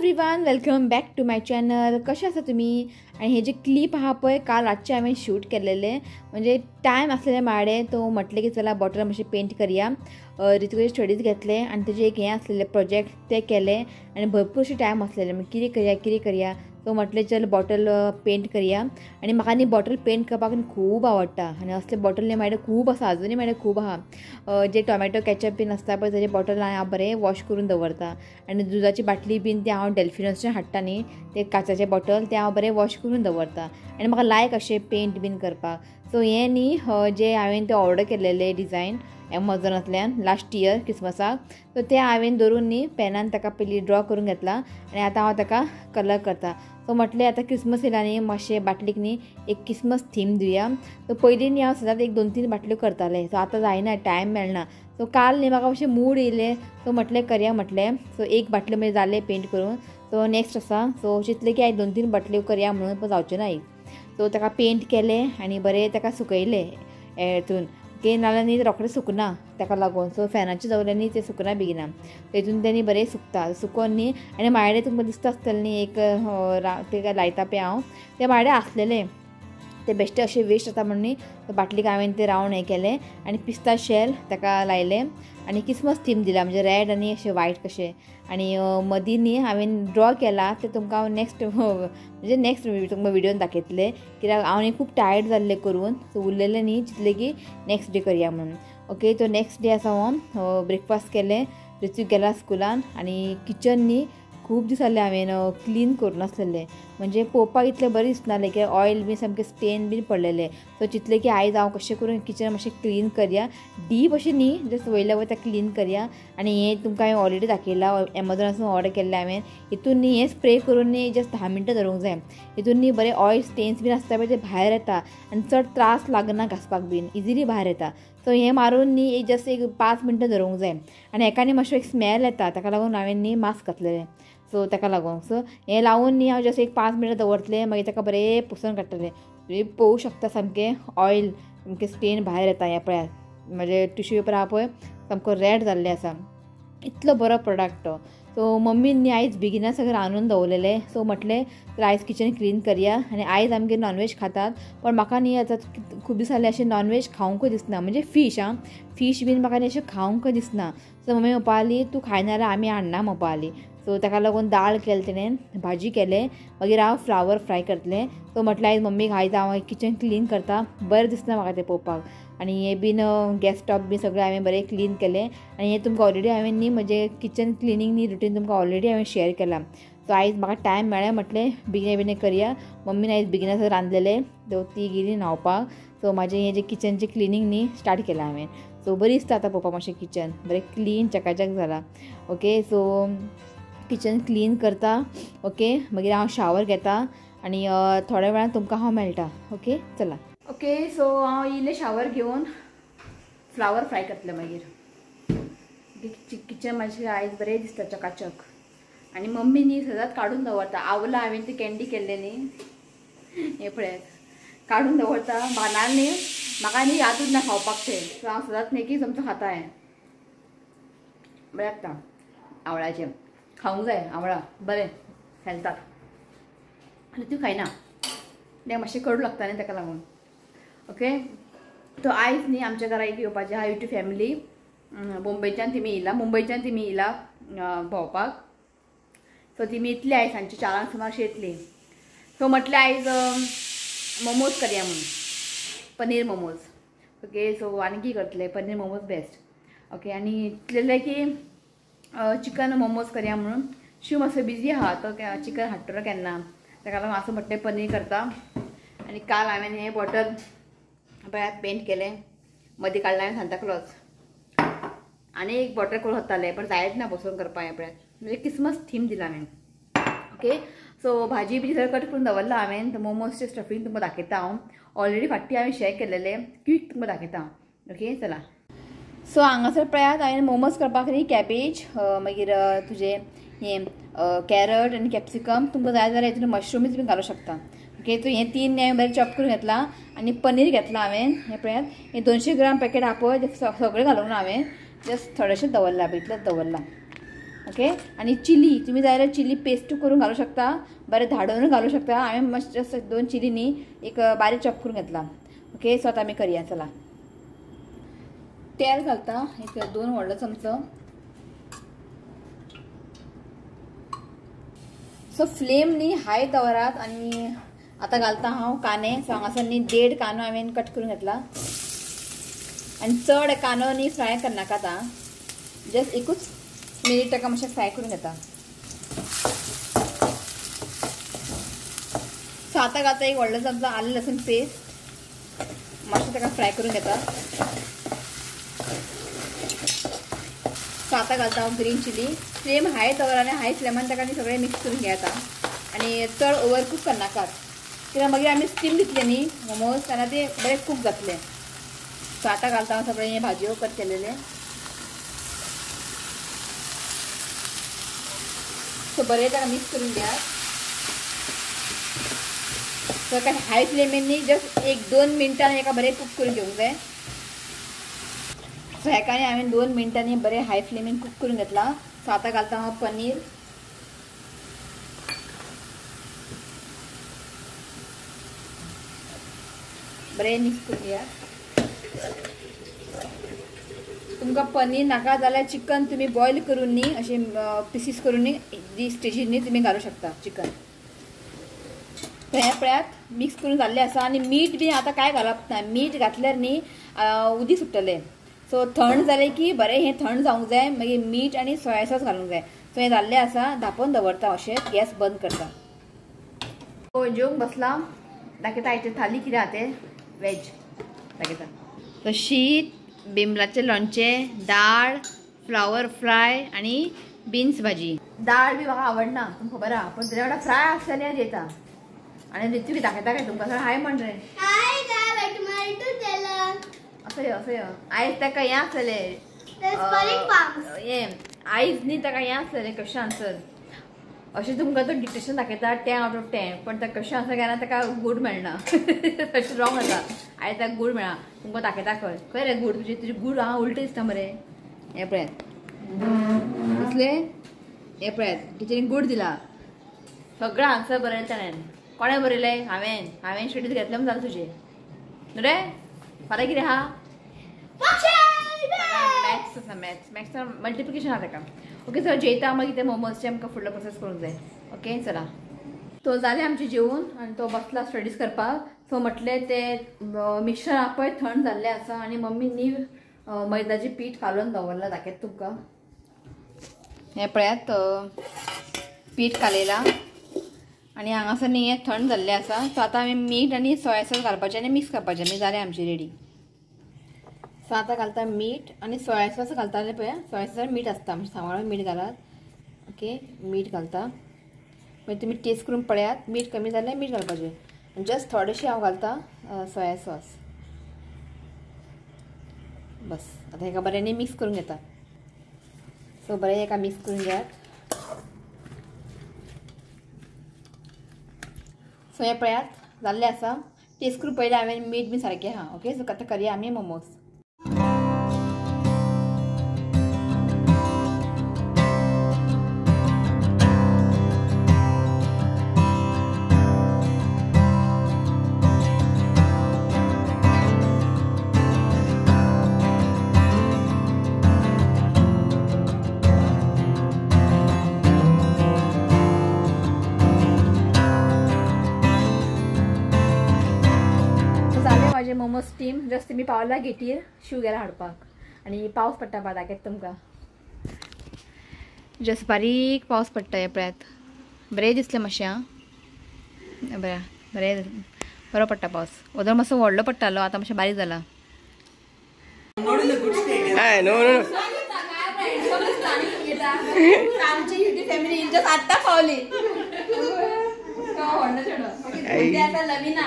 Everyone, welcome back to my channel. कशें आसा तुमी? आनी हे जे क्लिप आहा पळय काल रातचें हांवें शूट केलेलें, म्हणजे टायम आसलेले माडे तो म्हटलें की चला बॉटल मातशें पेंट करया. रितुचे स्टडीज घेतले आनी तेजें एक हें आसलेलें प्रोजेक्ट तें केलें आनी भरपूरशें टायम आसलेलें, मागीर कितें करया कितें करया, सो म्हटलें चल बॉटल पेंट करया. आनी म्हाका न्ही बॉटल पेंट करपाक खूब आवडटा आनी असले बॉटल न्ही म्हाजे खूब आसा, आजुनूय म्हाजे खूब आहा. जे टोमॅटो कॅचप बीन आसता पळय तेजे बॉटल हांव बरें वॉश करून दवरता आनी दुदाची बाटली बीन ते हांव डेल्फिनोसच्यान हाडटा न्ही ते काचाचे बॉटल ते हांव बरें वॉश करून दवरता आनी म्हाका लायक अशें पेंट बीन करपाक. सो हें न्ही जे हांवें ते ऑर्डर केलेले डिजायन एमेझॉनांतल्यान लास्ट इयर क्रिसमसाक, सो ते हांवें धरून न्ही पेनान ताका पयलीं ड्रॉ करून घेतला आनी आतां हांव ताका कलर करता. सो म्हटलें आतां क्रिसमस येयला न्ही मातशें बाटलीक न्ही एक क्रिसमस थीम दिवया. सो पयलीं न्ही हांव सदांच एक 2-3 बाटल्यो करतालें, सो आतां जायना, टायम मेळना. सो काल न्ही म्हाका मातशें मूड येयलें, सो म्हटलें करया म्हटलें. सो एक बाटली मागीर जालें पेंट करून, सो नेक्स्ट आसा. सो चिंतलें की आयज 2-3 बाटल्यो करया म्हणून, पण जावचें ना आयज. सो ताका पेंट केलें आनी बरें ताका सुकयलें हेतून, ओके, नाजाल्यार न्ही रोखडें सुकना ताका लागून. सो फॅनाचेर दवरलें न्ही तें सुकना बेगिना, तेतून तें न्ही बरें सुकता. सुकोन न्ही आनी मायडे तुमकां दिसता आसतलें न्ही एक तेका लायता पळय हांव, तें मायडे आसलेलें तें बेश्टें अशें वेस्ट जाता म्हणून न्ही बाटलीक हांवें तें रावंड हें केलें आनी पिस्ता शेल ताका लायलें आनी क्रिसमस थीम दिला, म्हणजे रेड आनी अशें वायट कशें. आनी मदीं न्ही हांवें ड्रॉ केला तें तुमकां हांव नेक्स्ट म्हणजे नेक्स्ट तुमकां व्हिडियोन दाखयतलें, कित्याक हांव न्ही खूब टायर्ड जाल्लें करून, सो उरलेलें न्ही चिंतलें की नेक्स्ट डे करया म्हणून. ओके, तो नेक्स्ट डे आसा हो ब्रेकफास्ट केलें, ऋत्विक गेला स्कुलान आनी किचन न्ही खूब दीस जाले हांवें क्लीन करूं नासलेलें, म्हणजे पळोवपाक इतलें बरें दिसनासलें की ऑयल बीन सामकें स्टेन बीन पडलेलें. सो चिंतलें की आयज हांव कशें करून किचन मातशें क्लीन करया, डीप अशें न्ही जस्ट वयल्या वयता क्लीन करया. आनी हें तुमकां हांवें ऑलरेडी दाखयलां एमेझॉनासून ऑर्डर केल्लें हांवें. हितून न्ही हें स्प्रे करून न्ही जस्ट 10 मिनटां धरूंक जाय, हितून न्ही बरें ऑयल स्टेन्स बीन आसता पळय ते भायर येता आनी चड त्रास लागना घांसपाक बीन, इजिली भायर येता. सो हें मारून न्ही एक जस्ट एक 5 मिनटां धरूंक जाय आनी हेका न्ही मातसो एक स्मेल येता, ताका लागून हांवें न्ही मास्क घातलेलें. सो ताका लागून सो हें लावन न्ही हांव जस्ट एक 5 मिनटां दवरतलें, मागीर ताका बरें पुसून काडटलें. तुमी पळोवंक शकता सामकें ऑयल सामकें स्टेन भायर येता. हें पळयात म्हजें टिश्यू पेपर आहा पळय सामको रेड जाल्लें आसा, इतलो बरो प्रोडक्ट तो. सो मम्मीन न्ही आयज बेगिना सगळें रांदून दवरलेलें, सो म्हटलें तर आयज किचन क्लीन करया. आनी आयज आमगेर नॉनवेज खातात, पण म्हाका न्ही आतां खूब दीस जाले अशें नॉनवेज खावंकूय दिसना, म्हणजे फीश आं, फीश बीन म्हाका न्ही अशें खावंकूय दिसना. सो मम्मी म्हणपा लागली तूं खायना जाल्यार आमी हाडना म्हणपा लागली. सो ताका लागून दाळ केलें तेणें, भाजी केलें, मागीर हांव फ्लावर फ्राय करतलें. सो म्हटलें आयज मम्मीक आयज हांव किचन क्लीन करता, बरें दिसना म्हाका तें पळोवपाक. आनी हें बीन गॅस स्टॉप बीन सगळें हांवें बरें क्लीन केलें. आनी हें तुमकां ऑलरेडी हांवें न्ही म्हजें किचन क्लिनींग न्ही रुटीन तुमकां ऑलरेडी हांवें शेअर केलां. सो आयज म्हाका टायम मेळ्ळें म्हटलें बेगिना बेगिना करया. मम्मीन आयज बेगिना सगळें रांदलेलें, सो ती गेली न्हांवपाक. सो म्हाजें हें जें किचनचें क्लिनींग न्ही स्टार्ट केलां हांवें. सो बरी दिसता आतां पळोवपाक मातशें किचन बरें क्लीन चकाचक जालां. ओके, सो किचन क्लीन करता. ओके, मागीर हांव शावर घेता आनी थोड्या वेळान तुमकां हांव मेळटा. ओके, चला. ओके, सो हांव इल्लें शावर घेवन फ्लावर फ्राय करतलें. मागीर किचन मातशें आयज बरें दिसता चकाचक. आनी मम्मी न्ही सदांच काडून दवरता, आवला हांवें ती कँडी केल्लें न्ही हें पळयात काडून दवरता. म्हाका न्ही म्हाका न्ही यादूच ना खावपाक तें, सो हांव सदांच न्ही की चमचो खाता हें बरें लागता. आवळाचें खावंक जाय, आवळा बरें हेल्थाक. आनी तूं खायना तें मातशें कडू लागता न्ही ताका लागून. ओके, तो आयज न्ही आमच्या घरा एक येवपाचें आहा युट्यूब फॅमिली, बोंबयच्यान तिमी येयला, मुंबयच्यान तिमी येयला भोंवपाक. सो तिमी येतली आयज सांजची 4 सुमार अशी येतली. सो म्हटलें आयज मोमोज करया म्हणून, पनीर मोमोज. ओके, सो आनी कितें करतलें, पनीर मोमोज बेस्ट. ओके, आनी इतलें की चिकन मोमोज करया म्हणून. शिव मातसो बिजी आहा, तो चिकन हाडटलो केन्ना, ताका लागून आसूं म्हटलें पनीर करता. आनी काल हांवें हें बॉटल पळयात पेंट केलें, मदीं काडलें हांवें सांताक्लॉज. आनी एक बॉटल करून वतालें पण जायत ना बसून करपाक. हें पळयात म्हणजे क्रिसमस थीम दिला हांवें. ओके, सो भाजी बी सगळें कट करून दवरलां हांवें. मोमोजचें स्टफींग तुमकां दाखयता हांव, ऑलरेडी फाटी हांवें शेअर केलेलें, क्वीक तुमकां दाखयता. ओके, चला. सो हांगासर पळयात हांवें मोमोज करपाक न्ही कॅबेज, मागीर तुजें हें कॅरट आनी कॅप्सिकम, तुमकां जाय जाल्यार हितून मशरूमूय तुमी घालूंक शकता. ओके, सो हें 3 हांवें बरें चॉप करून घेतलां आनी पनीर घेतलां हांवें. हें पळयात हें 200 ग्राम पॅकेट आहा पळय, सगळें घालूंक ना हांवें, जस्ट थोडेशें दवरलां, इतलेंच दवरलां. ओके आनी चिली तुमी जाय जाल्यार चिली पेस्ट करून घालूं शकता, बरें धाडून घालूं शकता. हांवें मातशें जस्ट 2 चिली न्ही एक बारीक चॉप करून घेतला. ओके सो आतां आमी करया. चला तेल घालता एक 2 व्हडलो चमचो. सो फ्लेम न्ही हाय दवरात. आनी आतां घालता हांव कांदे. सो हांगासर न्ही 1.5 कांदो हांवें कट करून घेतला. आनी चड कांदो न्ही फ्राय करनाकात आं, जस्ट एकूच मिनीट ताका मातशें फ्राय करून घेता. सो आतां घालता एक व्हडलो चमचो आलें लसूण पेस्ट, मातशें ताका फ्राय करून घेता. सो आतां घालता हांव ग्रीन चिली. फ्लेम हाय दवर आनी हाय फ्लेमान ताका सगळें मिक्स करून घेता. आनी चड ओवर कूक करनाकात, कित्याक मागीर आमी स्टीम दितले न्ही मोमोज, तेन्ना ते बरें कूक जातले. सो आतां घालता हांव सगळें हें भाजयो कट केलेलें. सो बरें ताका मिक्स करून घेयात. सो काय हाय फ्लेमीन न्ही जस्ट 1-2 मिनटां हेका बरें कूक करून घेवंक जाय. सो हेका न्ही हांवें 2 मिनटांनी बरें हाय फ्लेमीन कूक करून घेतला. सो आतां घालता हांव पनीर. बरें मिक्स करून घेयात. तुमकां पनीर नाका जाल्यार चिकन तुमी बॉयल करून न्ही अशें पिसीस करून न्ही दी स्टेजीर न्ही तुमी घालूं शकता चिकन. हें पळयात मिक्स करून जाल्लें आसा. आनी मीठ बी आतां कांय घालप ना, मीठ घातल्यार न्ही उदीक सुट्टलें. सो थंड जालें की बरें हें थंड जावंक जाय, मागीर मीठ आनी सोया सॉस घालूंक जाय. सो हें जाल्लें आसा, धांपून दवरता अशें, गॅस बंद करता. सो जेवंक बसला, दाखयता आयचे थाली कितें आहा तें वेज दाखयता. सो शीत, बिमलाचें लोणचें, दाळ, फ्लावर फ्राय आनी बिन्स भाजी. दाळ बी म्हाका आवडना तुमकां खबर आहा, पण तुज्या वांगडा फ्राय आसल्यार न्ही जेता. आनी ऋत्विक दाखयता काय तुमकां? हाय म्हण रे. असं असं आयज ताका हें आसलें, हें आयज न्ही ताका हें आसलें क्वेश्चन आन्सर. अशें तुमकां तो डिक्टेशन दाखयता 10 out of 10, पण ताका क्वेश्चन आन्सर घेना ताका गूड मेळना. तशें रॉंग जाता. आयज ताका गूड मेळना. तुमकां दाखयता खंय खंय रे गूड तुजी, तुजी गूड आहा उलटें दिसता मरे. हें पळयात दिसलें, हें पळयात टिचरीन गूड दिला. सगळें आन्सर बरयलें ताणें. कोणें बरयलें? हांवें. हांवें स्टडीज घेतलें म्हूण जालें तुजें न्हू रे. फाल्यां कितें आहा? मॅथ्स आसा, मॅथ्स मॅथ्स मल्टिप्लिकेशन आहा ताका. ओके सर जेयता मागीर ते मोमोजचे आमकां फुडलो प्रोसेस करूंक जाय. ओके चला. तो जालें आमचें जेवण आनी तो बसला स्टडीज करपाक. सो म्हटलें तें मिक्सर आहा पळय थंड जाल्लें आसा आनी मम्मी न्ही मैदाचें पीठ कालोवन दवरलां, दाखयता तुमकां. हें पळयात पीठ कालयलां आनी हांगासर न्ही हें थंड जाल्लें आसा. सो आतां आमी मीठ आनी सोया सॉस घालपाचें आनी मिक्स करपाचें. मागीर जालें आमचें रेडी. सो आतां घालता मीठ आनी सोया सॉस घालता पळय, सोया सॉस मीठ आसता म्हणजे सांबाळून मीठ घालात. ओके मीठ घालता, मागीर तुमी टेस्ट करून पळयात, मीठ कमी जाल्यार मीठ घालपाचें. जस्ट थोडेशें हांव घालता सोया सॉस. बस आतां हेका बरें न्ही मिक्स करून घेता. सो बरें हेका मिक्स करून घेयात. सो हें पळयात जाल्लें आसा. टेस्ट करून पळयलें हांवें मीठ बी सारकें आहा. ओके सो आतां करया आमी मोमोज. मोमोज स्टीम जस्ट तुमी पावला गेटीर शिव गेला हाडपाक आनी पावस पडटा पळय दाखयता तुमकां. जस्ट बारीक पावस पडटा हें पळयात, बरें दिसलें मातशें आं, बरें बरें बरो पडटा पावस. वदळ मातसो व्हडलो पडटालो, आतां मातशें बारीक जाला. आमची युट्यूब फॅमिली जस्ट आत्तां पावली. लवीना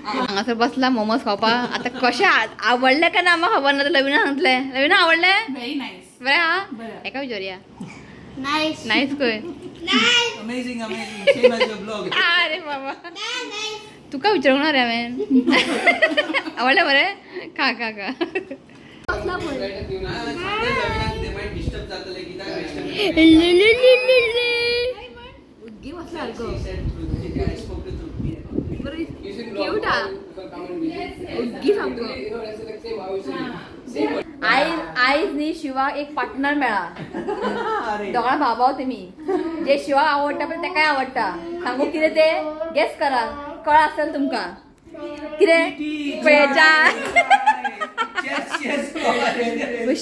हांगासर बसला मोमोज खावपाक. आतां कशें आवडलें काय ना म्हाका खबर ना. लवीना सांगतलें. लवीना आवडलें? Very nice. बरें हा एका विचारया. नायस नायस खंय. Amazing amazing same as your blog. अरे बाबा तुका विचारूंक ना रे हांवें. आवडलें मरे? खा खा खा. क्यूट हा उग्गी सामको. आयज आयज न्ही शिवाक एक पार्टनर मेळा. दोगां भाव तुमी. जे शिवाक आवडटा पळय तेकाय आवडटा. सांगू कितें ते गेस करा. कळा आसतलें तुमकां कितें पळयच्या.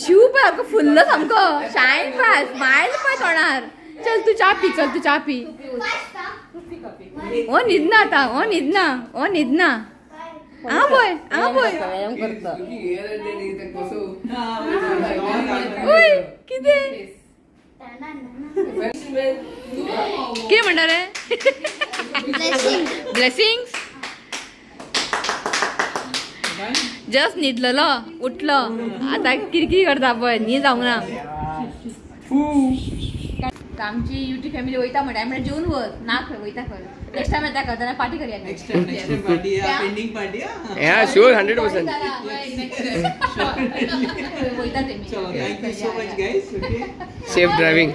शिव पळय सामको फुल्लो सामको शायन पळय स्मायल पळय तोंडार. चल तूं च्या पी. चल तूं च्या पी. ओ न्हिदना आतां. ओ न्हिदना. ओ न्हिदना. हांगा पळय हांगा पळय. ओय कितें कितें म्हणटा रे? ब्लेसिंग्स. जस्ट न्हिदलेलो उठलो आतां किरकिर करता पळय. न्हीद जावंक ना. आमची युट्यूब फॅमिली वयता म्हणटा म्हणल्यार जेवन वच ना खंय वयता खंय. नेक्स्ट टायम येता खंय जाल्यार पार्टी करया. नेक्स्ट टाइम पार्टी या पेंडिंग पार्टी. या शुअर 100%. वयता तेमी. चलो thank you so much guys. Okay safe driving.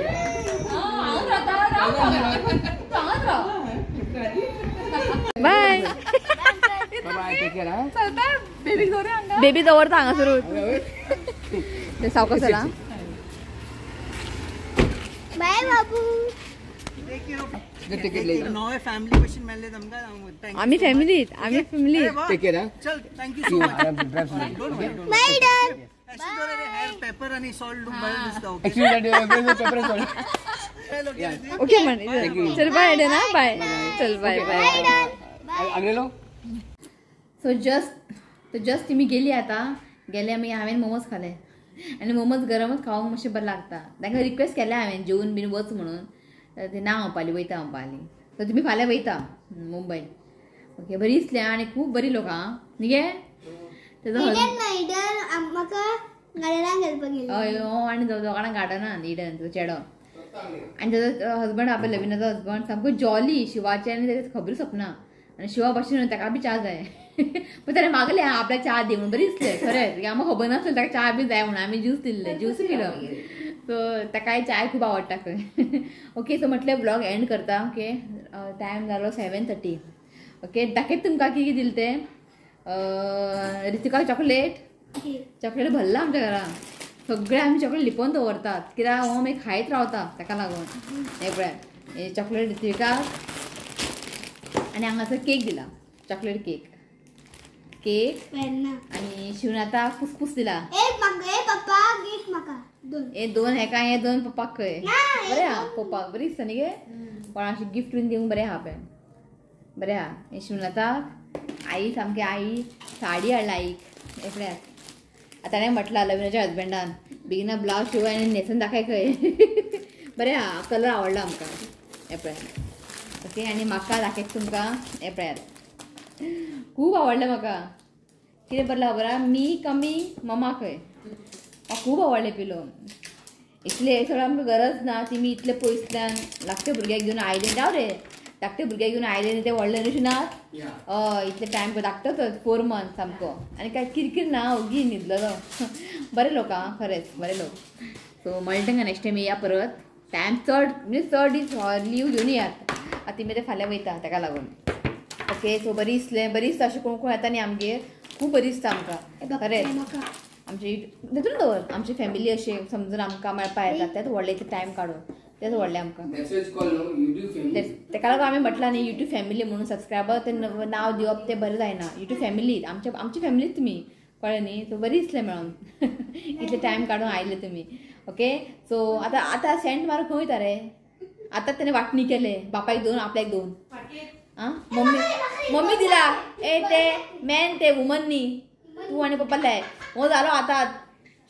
Bye bye take care. हा चलता बेबी दवरता बेबी दवरता हांगासरूच. ते सावकाश चला. बाय बाबू. नवे फॅमिली भशेन मेळ्ळे तुमकां. आमी फॅमिलीत. आमी फॅमिली. Take care. चल thank you so much. Bye done. Hair pepper आणि सॉल्ट बरें दिसता. Actually paper salt. ओके म्हण. चल बाय ना. बाय. चल बाय बाय. आगलेलो. सो जस्ट तुमी गेली आतां. गेले आमी. हांवें मोमोज खाले आनी मोमोज गरमच खावंक मातशें बरें लागता. तांकां रिक्वेस्ट केल्या हांवें जेवन बीन वच म्हणून. ते ना म्हणपाली वयता म्हणपाली. सो तुमी फाल्यां वयता मुंबय. ओके बरी दिसलें आनी खूब बरी लोक आं न्ही गे. तेजो हय आनी दोगां गार्डनान इडन तो चेडो आनी तेजो हजबंड आपले लवीनाचो हजबंड सामको जॉली. शिवाचें आनी तेजें खबरूच सपना. आनी शिवा भाशेन ताका बी च्या जाय. पण ताणें मागलें आपल्याक च्या दी म्हणून. बरी दिसलें खरेंच. आमकां खबर नासलें ताका च्या बी जाय म्हणून. आमी ज्यूस दिल्ले. ज्यूस पिलो. सो ताकाय चाय खूब आवडटा खंय. ओके सो म्हटलें ब्लॉग एंड करता. ओके टायम जालो 7:30. ओके दाखयत तुमकां कितें दिलें तें. रितिकाक चॉकलेट. चॉकलेट भरलां आमच्या घरा. सगळे आमी चॉकलेट लिपोवन दवरतात कित्याक हो मागीर खायत रावता ताका लागून. हें पळय हें चॉकलेट रितिकाक. आनी हांगासर केक दिला. Chocolate cake. Cake आनी शिवनाथा कुसकुस दिला. हे दोन हेका हे दोन पप्पाक खंय. बरें आहा पप्पाक बरी दिसता न्ही गे. कोणा अशें गिफ्ट बीन दिवंक बरें आहा पळय. बरें आहा. हे शिवनाथाक आई सामकी आई साडी हाडला आईक. हे पळयात आतां ताणें म्हटलां लवीनाच्या हजबंडान बेगिना ब्लावज शिव आनी न्हेसून दाखय खंय. बरें आहा कलर आवडला आमकां. हे पळयात. ओके आनी म्हाका दाखयता तुमकां. हें पळयात खूब आवडलें म्हाका. कितें बरें खबर आहा मी कमी ममा खंय. म्हाका खूब आवडलें पिलो. इतलें सगळें आमकां गरज ना. तिमी इतले पयसल्यान धाकटे भुरग्याक घेवन आयले. राव रे धाकटे भुरग्याक घेवन आयले न्ही ते व्हडले न्हू शिनात. हय इतले टायम धाकटोच 4 मंथ सामको. आनी कांय किरकीर ना. ओगी न्हिदलेलो. बरे लोक आं खरेंच बरे लोक. सो मेळटा तांकां नेक्स्ट टायम येया परत. टायम चड म्हणजे चड दीस लीव घेवन येयात. आतां तुमी ते फाल्यां वयता ताका लागून. ओके सो बरी दिसलें. बरी दिसता अशें कोण कोण येता न्ही आमगेर. खूब बरी दिसता आमकां खरेंच. आमची तितून दवर आमची फॅमिली अशी समजून आमकां मेळपा येता. तेच व्हडलें इतलें टायम काडून तेच व्हडलें आमकां. तेका लागून आमी म्हटलां न्ही युट्यूब फॅमिली म्हणून सबस्क्रायबर ते नांव दिवप तें बरें जायना. युट्यूब फॅमिली आमची आमची फॅमिलीच तुमी कळ्ळें न्ही. सो बरी दिसलें मेळोन. इतलें टायम काडून आयले तुमी. ओके सो आतां आतां सेंट मारून खंय वयता रे? आतां तेणें वांटणी केले. बापायक दोन आपल्याक दोन. आं मम्मी मम्मी दिला ए ते मॅन ते वुमन न्ही. तूं आनी पप्पा लाय. हो जालो आतां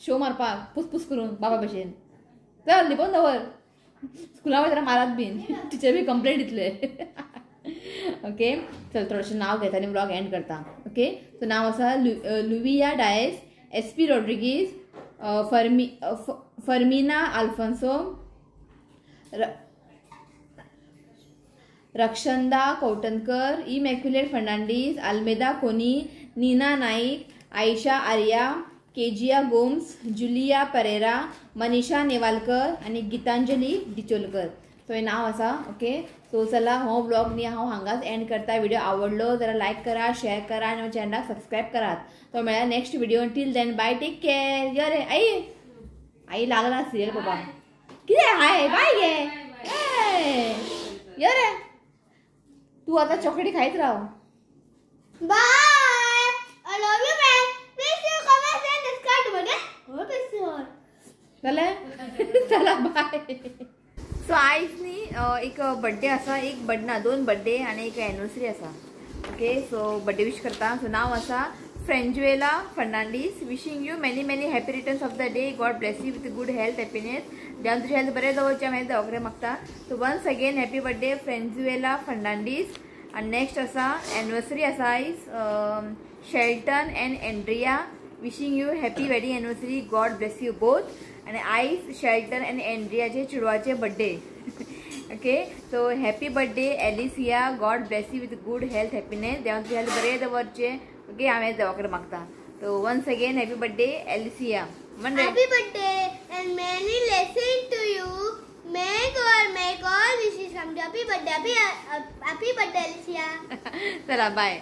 शो मारपाक पुसपूस करून बाबा भशेन. चल लिपोवन दवर. स्कुला वयतना मारात बीन टिचर बी कंप्लेंट दितले. ओके चल थोडेशें नांव घेता आनी ब्लॉग एंड करता. ओके सो नांव आसा लुविया Dias, SP Rodrigues, Fermina Alfonso, Rakshanda Kavtankar, Immaculate Fernandes, Almeida Koni, Neena Naik, Ayesha Arya, Kezia Gomes, Julia Pereira, Manisha Nevalkar आनी गीतांजली डिचोलकर. सो हे नांव आसा. ओके, सो चला हो ब्लॉग न्ही हांव हांगाच एंड करता. व्हिडिओ आवडलो जाल्यार लायक करा, शेअर करा आनी चॅनलाक सबस्क्रायब करात. तो मेळ्ळा next video. Till then bye, take care. यो रे आई, आई लागला सिरियल पळोवपाक. कितें हाय बाय गे, यो रे तूं आतां चॉकलेटी खायत राव. Bye, I love you man. Please comment and subscribe to my channel. जालें, चला बाय. सो आयज न्ही एक बड्डे आसा, एक बड्डे ना, दोन बड्डे आनी एक एनिवर्सरी आसा. ओके, सो बड्डे विश करता. सो नांव आसा Franjuela Fernandes. Wishing you many many happy returns of the day. God bless you with good health, happiness. देवान तुजी हेल्थ बरें दवरचें हांवें देवा कडेन मागता. So once again happy birthday Franjuela Fernandes. आनी नेक्स्ट आसा एनिवर्सरी आसा आयज Shelton and Andrea. Wishing you happy wedding anniversary. God bless you both. आनी आयज शेल्टन आनी एंड्रियाचे चेडवाचे birthday. Okay, so happy birthday Alicia. God bless you with good health, happiness. देवान तुजी health बरें दवरचें. ओके, हांवें देवा कडेन मागता. So once again happy birthday Alicia. Happy birthday and many blessing to you. May God make all wishes come true. Happy birthday, happy birthday Alicia. चला बाय.